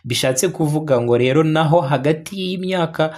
Bishatse kuvuga ngo rero naho hagati y'imyaka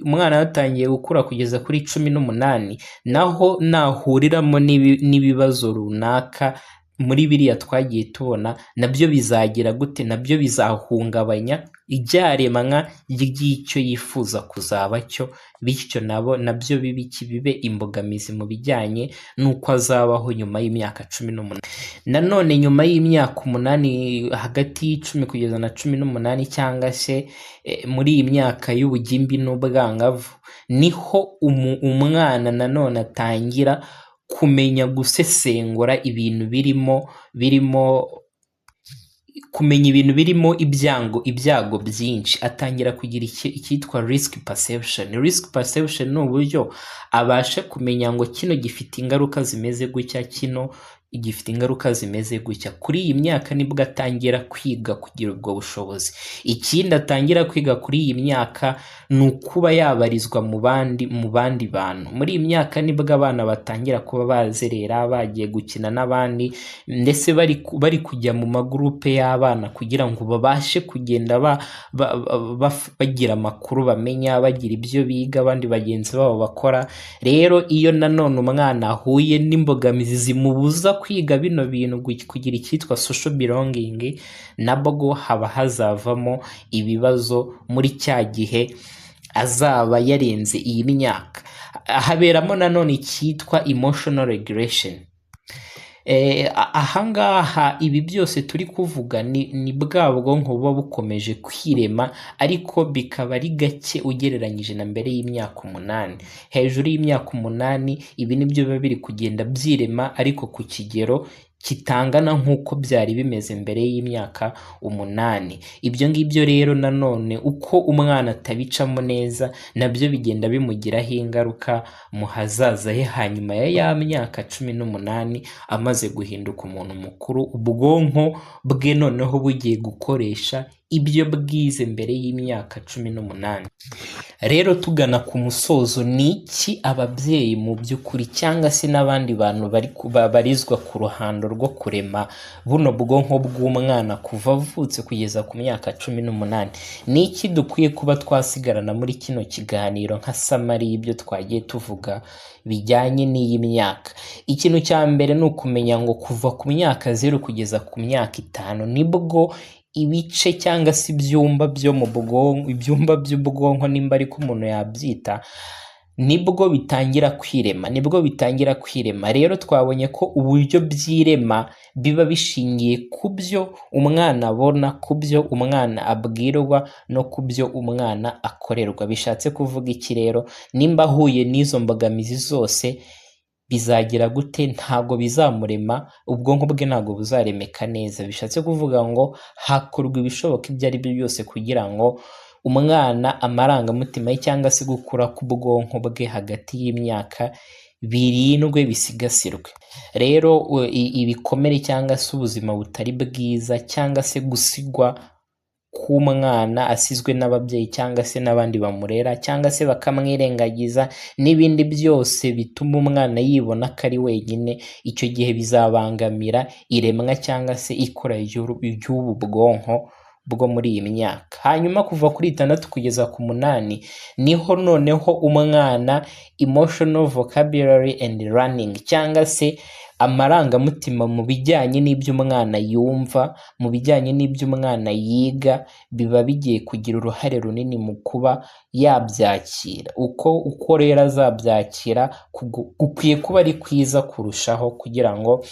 umwana yatangiye gukura kugeza kuri 18, naho nahuriramo n'ibibazo runaka muri biriya twagiye tubona, nabyo bizagira gute? Nabyo bizahungabanya iryaremwa ry'icyo yifuza kuzaba cyo, bityo nabo nabyo bibe iki? Bibe imbogamizi mu bijyanye n'uko azabaho nyuma y'imyaka 18. Nanone nyuma y'imyaka 8, hagati y'10 kugeza na 18, cyangwa se muri iyi myaka y'ubugimbi n'ubwangavu, niho umwana nanone atangira kumenya gusesengura ibintu birimo kumenya ibintu birimo ibyago byinshi. Atangira kugira icyitwa risk perception. Risk perception ni uburyo abasha kumenya ngo kino gifite ingaruka zimeze gutya, kino gifite ingaruka zimeze gutya. Kuri iyi myaka nibwo atangira kwiga kugira ubwo bushobozi. Ikindi atangira kwiga kuri iyi myaka ni ukuba yabarizwa mu bandi bantu. Muri iyi myaka nibwo abana batangira kuba bazerera, bagiye gukina n'abandi, ndetse bari kujya mu magurupe y'abana kugira ngo babashe kugenda bagira amakuru bamenya, bagira ibyo biga abandi bagenzi babo bakora. Rero iyo nanone umwana ahuye n'imbogamizi zimubuza kwiga bino bintu, kugira icyitwa social belonging, nabwo haba hazavamo ibibazo muri cya gihe azaba yarenze iyi myaka. Haberamo nanone icyitwa emotional regulation. Ahangaha ibi byose turi kuvuga ni bwa bwonko buba bukomeje kwirema, ariko bikaba ari gake ugereranyije na mbere y'imyaka 8. Hejuru y'imyaka 8 ibi nibyo biba biri kugenda byirema, ariko ku kigero kitangana nk'uko byari bimeze mbere y'imyaka 8. Ibyo ngibyo rero nanone uko umwana atabicamo neza, nabyo bigenda bimugiraho ingaruka mu hazaza he hanyuma ya myaka 18, amaze guhinduka umuntu mukuru, ubwonko bwe noneho bugiye gukoresha ibyo bwize mbere y'imyaka 18. Rero tugana ku musozo, ni iki ababyeyi mu by'ukuri cyangwa se n'abandi bantu bari babarizwa ku ruhando rwo kurema buno bwonko bw'umwana kuva avutse kugeza ku myaka 18, ni iki dukwiye kuba twasigarana muri kino kiganiro nka summary y'ibyo twagiye tuvuga bijyanye n'iyi myaka? Ikintu cya mbere ni ukumenya ngo kuva ku myaka 0 kugeza ku myaka 5 nibwo ibice cyangwa se ibyumba byo mu bwonko, ibyumba by'ubwonko nimba ariko umuntu yabyita, nibwo bitangira kwirema, nibwo bitangira kwirema. Rero twabonye ko uburyo byirema biba bishingiye ku byo umwana abona, ku byo umwana abwirwa no ku byo umwana akorerwa. Bishatse kuvuga iki rero? Nimba ahuye n'izo mbogamizi zose, bizagira gute? Ntabwo bizamurema, ubwonko bwe ntabwo buzaremeka neza. Bishatse kuvuga ngo hakorwa ibishoboka ibyo ari byo byose kugira ngo umwana amarangamutima ye cyangwa se gukura k'ubwonko bwe hagati y'imyaka birindwe, bisigasirwe. Rero ibikomere cyangwa se ubuzima butari bwiza cyangwa se gusigwa k'umwana asizwe n'ababyeyi cyangwa se n'abandi bamurera cyangwa se bakamwirengagiza n'ibindi byose bituma umwana yibona ko ari wenyine, icyo gihe bizabangamira iremwa cyangwa se ikura ry'ubu bwonko bwo muri iyi myaka. Hanyuma kuva kuri 6 kugeza ku 8 niho noneho umwana emotional vocabulary and learning, cyangwa se amarangamutima mu bijyanye n'ibyo umwana yumva, mu bijyanye n'ibyo umwana yiga, biba bigiye kugira uruhare runini mu kuba yabyakira. Uko rero azabyakira gukwiye kuba ari kwiza kurushaho kugira ngo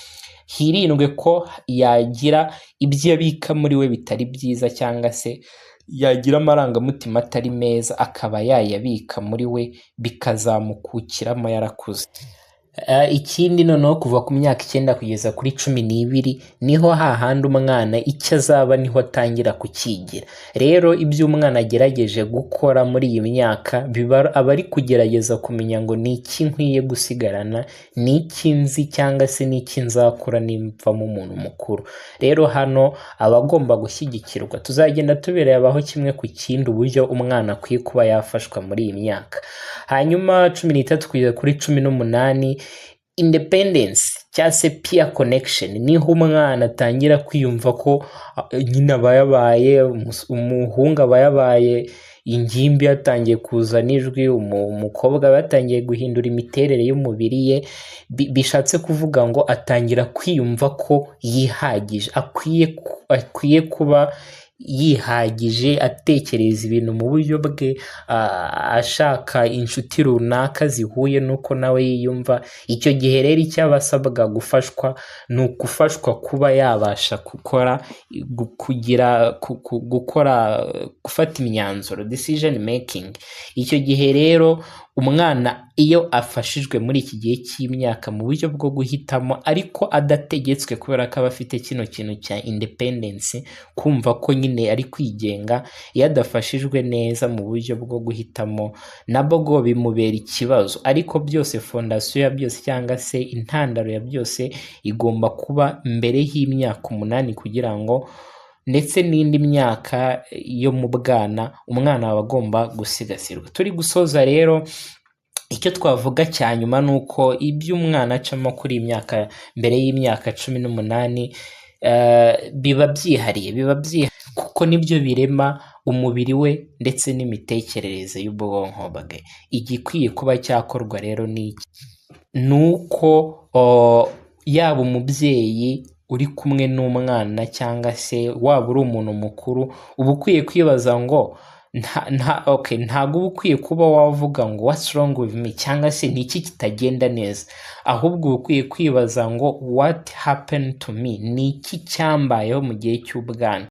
hirindwe ko yagira ibyo abika muri we bitari byiza, cyangwa se yagira amarangamutima atari meza akaba yayabika muri we bikazamukukiramo yarakuze. Ikindi noneho, kuva ku myaka 9 kugeza kuri 12 niho hahandi umwana icyo azaba niho atangira kucyigira. Rero ibyo umwana agerageje gukora muri iyi myaka, biba aba ari kugerageza kumenya ngo ni iki nkwiye gusigarana, ni iki nzi cyangwa se ni iki nzakora nimvamo umuntu mukuru. Rero hano aba agomba gushyigikirwa. Tuzagenda tubirebaho kimwe ku kindi uburyo umwana akwiye kuba yafashwa muri iyi myaka. Hanyuma 13 kugeza kuri 18, independence. cyangwa se peer connection. Niho umwana atangira kwiyumva ko nyine aba yabaye umuhungu, aba yabaye ingimbi, yatangiye kuzana ijwi, umukobwa aba yatangiye guhindura imiterere y'umubiri ye. Bishatse kuvuga ngo atangira kwiyumva ko yihagije, akwiye kuba yihagije, atekereza ibintu mu buryo bwe, ashaka inshuti runaka zihuye n'uko nawe yiyumva. Icyo gihe rero icyo aba asabwa gufashwa ni ugufashwa kuba yabasha gukora, kugira, gukora, gufata imyanzuro, decision making. Icyo gihe rero umwana iyo afashijwe muri iki gihe cy'imyaka mu buryo bwo guhitamo, ariko adategetswe, kubera ko aba afite kino kintu cya independence, kumva ko nyine ari kwigenga, iyo adafashijwe neza mu buryo bwo guhitamo nabwo bimubera ikibazo. Ariko byose, fondation ya byose cyangwa se intandaro ya byose igomba kuba mbere y'imyaka 8, kugira ngo ndetse n'indi myaka yo mu bwana umwana aba agomba gusigasirwa. Turi gusoza rero, icyo twavuga cya nyuma ni uko ibyo umwana acamo kuri iyi myaka mbere y'imyaka 18 biba byihariye, biba byihariye kuko nibyo birema umubiri we ndetse n'imitekerereze y'ubwonko bwe. Igikwiye kuba cyakorwa rero ni iki? Ni uko yaba umubyeyi uri kumwe n'umwana cyangwa se waba uri umuntu mukuru, uba ukwiye kwibaza ngo okay, ntabwo uba ukwiye kuba wavuga ngo "What's wrong with me?" cyangwa se "Ni iki kitagenda neza?" Ahubwo uba ukwiye kwibaza ngo "What happened to me?" Ni iki cyambayeho mu gihe cy'ubwana?